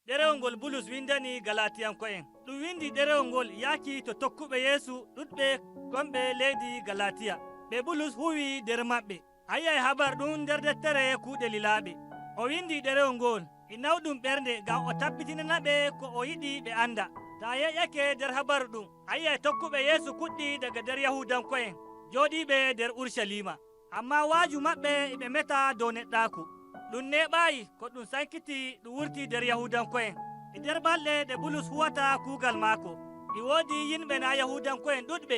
Ɗerewol ngol Bulus windani Galatiyanko'en. Ɗum windi ɗerewol ngol yaaki to tokkuɓe Yeesu ɗuɗɓe gonɓe leydi Galatiya, ɓe Bulus huwi nder maɓɓe. A yi'ay habar ɗum nder deftere Kuuɗe Lilaaɓe. O windi ɗerewol ngol e nawɗum ɓernde ngam o tabbitinanaɓe ko o yiɗi ɓe anda. Ta yeƴake nder habaru ɗum, a yi'ay tokkuɓe Yeesu kuɗɗi daga nder Yahudanko'en jooɗiiɓe nder Urushalima. Amma waaju maɓɓe e ɓe meta dow neɗɗaaku. Ɗum neɓaayi ko ɗum sankiti ɗum wurti nder Yahudanko'en. E nder balɗe ɗe Bulus huwata kuugal maako, e woodi yimɓe naa Yahudanko'en ɗuɗɓe,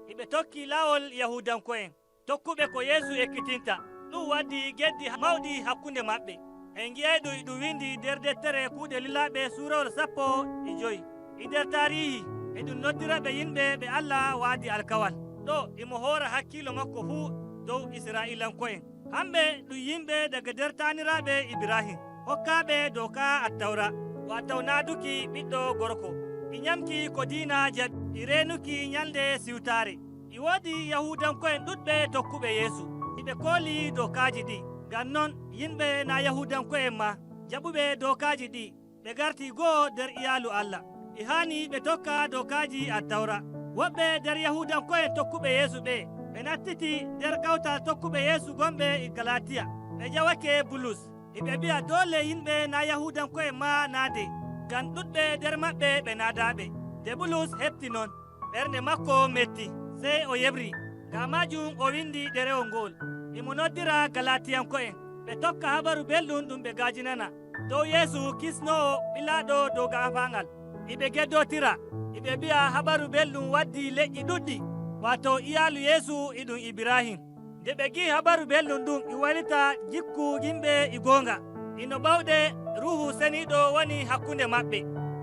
e ɓe tokki laawol Yahudanko'en, tokkuɓe ko Yeesu ekkitinta. Ɗum waddi geddi mawɗi hakkunde maɓɓe. En ngi'ay ɗum e ɗum windi nder deftere Kuuɗe Lilaaɓe suurawol 15. E nder tarihi e ɗum noddiraɓe yimɓe ɓe Allah waadi alkawal. Ɗo imo hoora hakkilo makko fuu dow Isra'ilanko'en. Hamɓe ɗum yimɓe daga nder taniraaɓe Ibrahim, hokkaɓe doka Attawra, wato naaduki ɓiɗɗo gorko, e nyamki ko diina jaɓi, e reenuki nyalnde siwtaare. E woodi Yahudanko'en ɗuɗɓe tokkuɓe Yeesu, e ɓe kooli dokaji ɗi. Ngam non yimɓe na Yahudanko'en ma jaɓuɓe dokaji ɗi, ɓe garti go'o nder iyaalu Allah. E haani ɓe tokka dokaji Attawra. Woɓɓe nder Yahudanko'en tokkuɓe Yeesu ɓe, ɓe nattiti nder kawtal tokkuɓe Yeesu gonɓe e Galatiya. Ɓe jawake Bulus, e ɓe mbi'a doole yimɓe na Yahudanko'en ma naade, ngam ɗuɗɓe nder maɓɓe ɓe naadaɓe. Nde Bulus heɓti non, ɓernde makko metti, sey o yeɓri. Ngam majum o windi ɗerewol ngol. Imo noddira Galatiyanko'en, ɓe tokka habaru belɗum ɗum ɓe gajinana dow Yeesu kisnowo ɓilaaɗo dow gaafaangal. Iɓe geddotira, iɓe mbi'a habaru belɗum waddi leƴƴi ɗuɗɗi, wato iyaalu Yeesu e ɗum Ibrahim. Nde ɓe ngi'i habaru belɗum ɗum e waylita jikku yimɓe e goonga, ino bawɗe Ruuhu Seniiɗo woni hakkunde maɓɓe.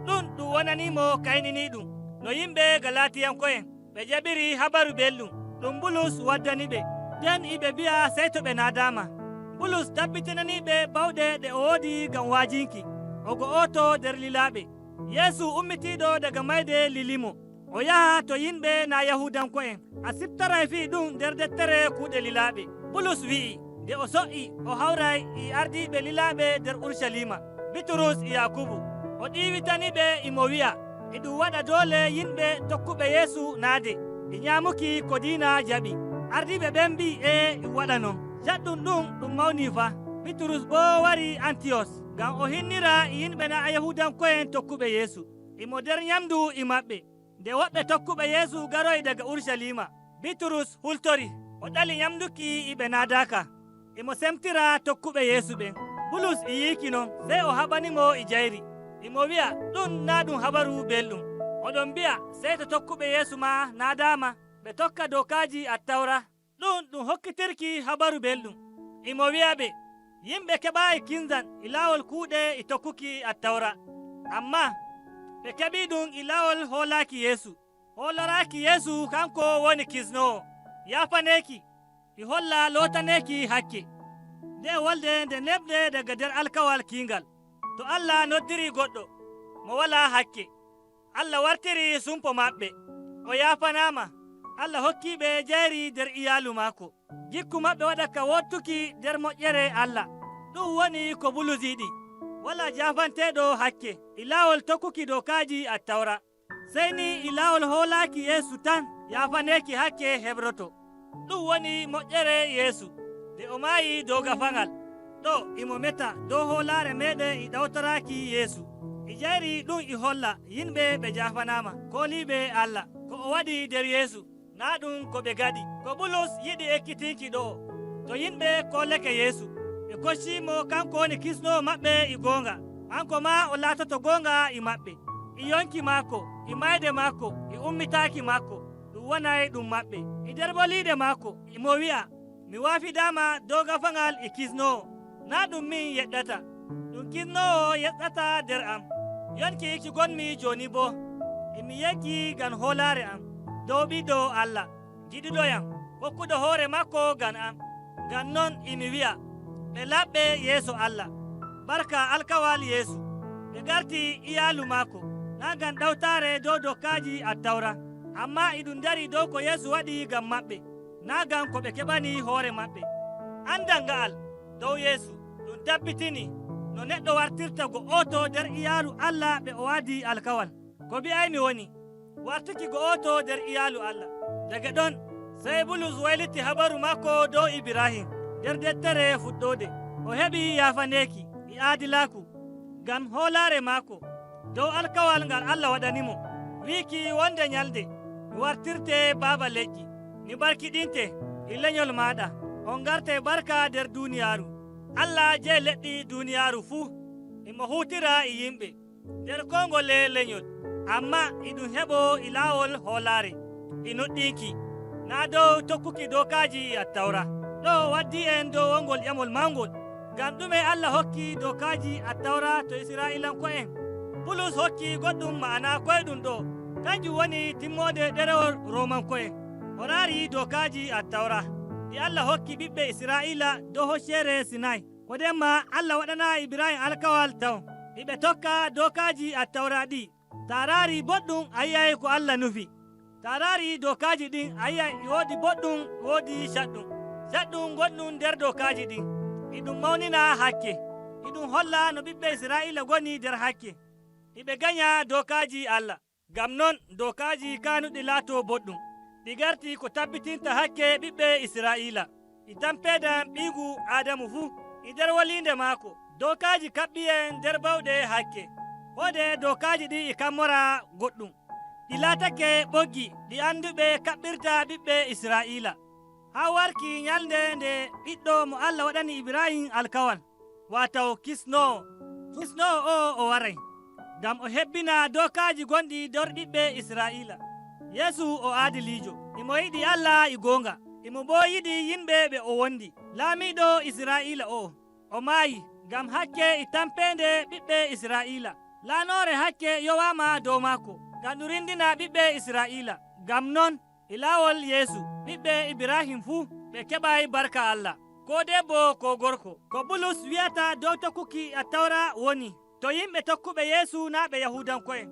Ɗum ɗum wonanimo kayniniɗum no yimɓe Galatiyanko'en ɓe jaɓiri habaru belɗum ɗum Bulus waddani ɓe. Nden iɓe mbi'a sey to ɓe naadama. Bulus tabbitinaniɓe bawɗe ɗe o woodi ngam waajinki, o go'oto nder lilaaɓe. Yeesu ummitiiɗo daga mayde lilimo, o yaha to yimɓe na Yahudanko'en. A siftoray fii ɗum nder deftere Kuuɗe Lilaaɓe. Bulus wi'i nde o so'i o hawray e ardiɓe lilaaɓe nder Urushalima, Bitrus e Yakubu. O ɗiiwitaniɓe imo wi'a e ɗum waɗa doole yimɓe tokkuɓe Yeesu naade e nyaamuki ko diina jaɓi. Ardiɓe ɓen mbi e waɗa non. Jaɗɗum ɗum ɗum mawni fa. Bitrus bo wari Antiyos ngam o hinnira yimɓe na Yahudanko'en tokkuɓe Yeesu. Imo nder nyamdu e maɓɓe. Nde woɓɓe tokkuɓe Yeesu garoy daga Urushalima, Bitrus hultori, o ɗali nyamduki e ɓe naadaka. Imo semtira tokkuɓe Yeesu ɓen. Bulus e yiiki non, sey o haɓanimo e jayri. Imo wi'a ɗum na ɗum habaru belɗum. Oɗon mbi'a sey to tokkuɓe Yeesu ma naadama, ɓe tokka dokaji Attawra. Ɗum ɗum hokkitirki habaru belɗum. Imo wi'a ɓe, yimɓe keɓaayi kinzan e laawol kuuɗe e tokkuki Attawra. Amma ɓe keɓi ɗum e laawol hoolaaki Yeesu. Hooloraaki Yeesu kanko woni kisnowo, yaafaneeki, e holla lootaneeki hakke. Nde wolde nde neɓde daga nder alkawal kiingal. To Allah noddiri goɗɗo mo wala hakke, Allah wartiri sumpo maɓɓe, o yaafanama. Allah hokkiɓe jayri nder iyaalu maako. Gikku maɓɓe waɗa ka wottuki nder moƴƴere Allah. Ɗum woni ko Bulus yiɗi. Wala jafanteɗo hakke e laawol tokkuki dokaji Attawra. Sey ni e laawol hoolaaki Yeesu tan yafaneeki hakke heɓroto. Ɗum woni moƴƴere Yeesu nde o maayi dow gafangal. Ɗo imo meta dow hoolaare meɗen e ɗawtoraaki Yeesu. E jayri ɗum e holla yimɓe ɓe jafanama kooliɓe Allah ko o waɗi nder Yeesu. Na ɗum ko ɓe gaɗi. Ko Bulus yiɗi ekkitinki ɗo, to yimɓe koleke Yeesu, ɓe koccimo kanko woni kisnowo maɓɓe e goonga. Kanko ma o laatoto goonga e maɓɓe. E yonki maako, e mayde maako, e ummitaki maako, ɗum wonay ɗum maɓɓe. E nder boliiɗe maako, imo wi'a, mi waafidama dow gafangal e kisnowo. Na ɗum min yeɗɗata, ɗum kisnowo yeɗɗata nder am. Yonki ki gonmi joni bo, emi yeggi ngam hoolaare am dow ɓiɗɗo Allah, giɗuɗo yam, hokkuɗo hoore makko ngam am. Ngam non emi wi'a, ɓe laɓɓe yeeso Allah, barka alkawal Yeesu. Ɓe garti iyaalu maako, na ngam ɗawtare dow dokaji Attawra, amma e ɗum dari dow ko Yeesu waɗi ngam maɓɓe, na ngam ko ɓe keɓani hoore maɓɓe. Andal nga'al dow Yeesu ɗum tabbitini No neɗɗo wartirta go'oto nder iyaalu Allah ɓe o waadi alkawal. Ko mbi'aymi woni wartuki go'oto nder iyaalu Allah. Daga ɗon sey Bulus wayliti habaru maako dow Ibrahim nder deftere fuɗɗode. O heɓi yaafaneeki e aadilaku ngam hoolaare maako dow alkawal ngal Allah waɗanimo. Wiiki wonde nyalde mi wartirte baaba leƴƴi, mi barkiɗinte e lenyol maaɗa, on ngarte barka nder duuniyaaru. Allah jeyi leɗɗi duuniyaaru fuu, imo huutira e yimɓe nder kongole lenyol, amma e ɗum heɓo e laawol hoolaare e nuɗɗinki, naa dow tokkuki dokaji Attawra. Ɗo waddi en dow wongol ƴamol mawngol, ngam ɗume Allah hokki dokaji Attawra to Isra'ilanko'en. Bulus hokki goɗɗum ma'ana koyɗum ɗo, kanjum woni timmode ɗerewol Romanko'en. O raari dokaji Attawra ɗi Allah hokki ɓiɓɓe Isra'ila dow hoccere Sinai. Ko denma Allah waɗana Ibrahim alkawal taw iɓe tokka dokaji Attawra ɗi. Ta raari boɗɗum a yiyay ko Allah nufi. Ta raari dokaji ɗin a yiyay e woodi boɗɗum, woodi caɗɗum. Caɗɗum goɗɗum nder dokaji ɗin e ɗum mawnina hakke, e ɗum holla no ɓiɓɓe Isra'ila goni nder hakke, iɓe ganya dokaji Allah. Ngam non dokaji kanuɗi laato boɗɗum, ɗi garti ko tabbitinta hakke ɓiɓɓe Isra'ila. E tampedan ɓiigu Adamu fuu e nder wolinde maako. Dokaji kaɓɓi en nder bawɗe hakke. Hode dokaji ɗi e kammora goɗɗum, ɗi laatake ɓoggi ɗi anduɓe kaɓɓirta ɓiɓɓe Isra'ila. Ha warki nyalnde nde ɓiɗɗo mo Allah waɗani Ibrahim alkawal, wataw kisnowo. Kisnowo o o waray ngam o hebbina dokaji gonɗi nder ɓiɓɓe Isra'ila. Yeesu o aadilijo, imo yiɗi Allah e goonga, imo bo yiɗi yimɓe ɓe o wondi. Laamiɗo Isra'ila o o maayi ngam hakke e tampende ɓiɓɓe Isra'ila. Laanore hakke yowama dow maako ngam ɗum rindina ɓiɓɓe Isra'ila. Ngam non e laawol Yeesu ɓiɓɓe Ibrahim fuu ɓe keɓay barka Allah, ko debbo ko gorko. Ko Bulus wiyata dow tokkuki Attawra woni to yimɓe tokkuɓe Yeesu naa ɓe Yahudanko'en,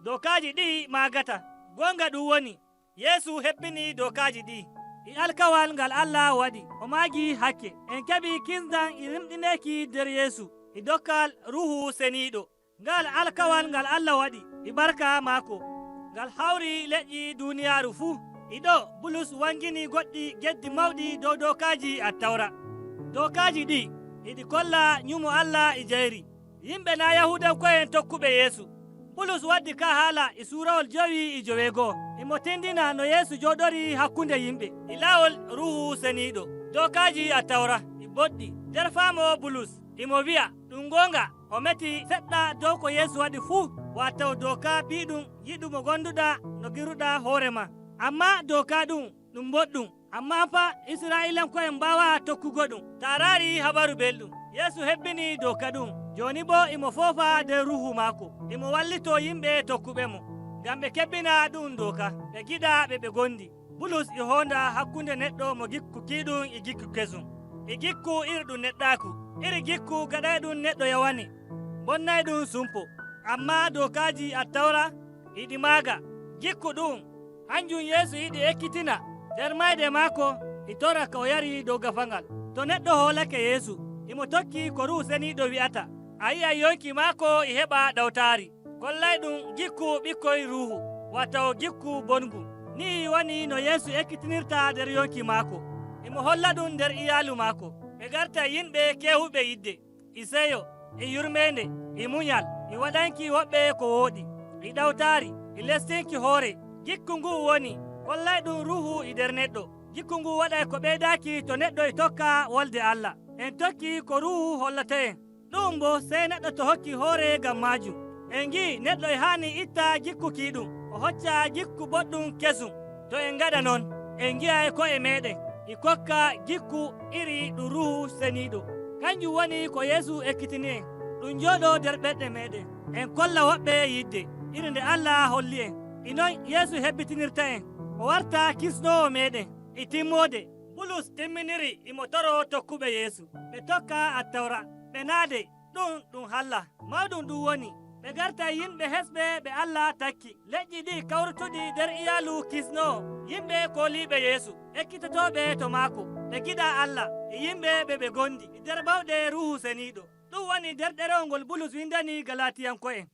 dokaji ɗi magata. Gonga ɗum woni Yeesu hebbini dokaji ɗi e alkawal ngal Allah waɗi, o maagi hakke. En keɓi kisdan e rimɗineki nder Yeesu e dokkal Ruhu Seniɗo. Ngal alkawal ngal Allah waɗi e barka maako, ngal hawri leƴƴi duuniyaaru fuu. E ɗo Bulus wangini goɗɗi geddi mawɗi dow dokaji Attawra. Dokaji ɗi iɗi kolla nyumo Allah e jayri. Yimɓe na Yahudanko'en tokkuɓe Yeesu. Bulus waddi ka haala e suurawol 5 e 6. Imo tindina no Yeesu joɗori hakkunde yimɓe e laawol Ruhu Seniɗo. Dokaji Attawra e boɗɗi nder faamo Bulus. Imo wi'a ɗum gonga o meti seɗɗa dow ko Yeesu waɗi fuu, wataw doka biɗum yiɗumo gonduɗa no giruɗa hoore ma. Amma doka ɗum ɗum boɗɗum, amma fa Isra'ilanko'en mbawa tokkugo ɗum. Ta raari habaru belɗum, Yeesu hebbini doka ɗum. Joni bo imo foofa nder ruhu maako, imo wallito yimɓe tokkuɓe mo ngam ɓe kebbina ɗum doka, ɓe giɗa ɓe ɓe gondi. Bulus e honda hakkunde neɗɗo mo gikku kiɗum e gikku kesum, e gikku iri ɗum neɗɗaku, iri gikku gaɗay ɗum neɗɗo yawani, bonnay ɗum sumpo. Amma dokaji Attawra iɗi maaga gikku ɗum. Hanjum Yeesu yiɗi ekkitina nder mayde maako e tora ka o yari dow gafangal. To neɗɗo hoolake Yeesu, imo tokki ko Ruhu Seniɗo wi'ata, a yi'a yonki maako e heɓa ɗawtaari. Kollay ɗum gikku ɓikkoy Ruhu, wataw gikku bongu. Ni woni no Yeesu ekkitinirta nder yonki maako, imo holla ɗum nder iyaalu maako. Ɓe garta yimɓe kewuɓe yidde, e seyo, e yurmende, e munyal, e waɗanki woɓɓe ko wooɗi, e ɗawtaari, e lestinki hoore. Gikku ngu woni kollay ɗum Ruhu e nder neɗɗo. Gikku ngu waɗay ko ɓeydaki to neɗɗo e tokka wolde Allah. En tokki ko Ruhu hollata en. Ɗum bo sey neɗɗo to hokki hoore ngam maajum. En gi neɗɗo e haani itta gikku kiiɗum, o hocca gikku boɗɗum kesum. To en gaɗa non, en giyay ko'e meɗen e kokka gikku iri ɗum Ruhu Seniɗo. Kanjum woni ko Yeesu ekkitini en, ɗum jooɗo nder ɓerɗe meɗen. En kolla woɓɓe yidde iri nde Allah holli en. E non Yeesu hebbitinirta en, o warta kisnowo meɗen e timmode. Bulus timminiri imo toro tokkuɓe Yeesu, ɓe tokka Attawra, ɓe naade ɗum ɗum halla mawɗum ɗum woni. Ɓe garta yimɓe hesɓe ɓe Allah takki, leƴƴi ɗi kawrutuɗi nder iyaalu kisnowo, yimɓe koliɓe Yeesu, ekkitotoɓe to maako, ɓe giɗa Allah e yimɓe ɓe ɓe gondi e nder bawɗe Ruhu Seniɗo. Ɗum wani nder ɗerewol ngol Bulus windani Galatiyanko'en.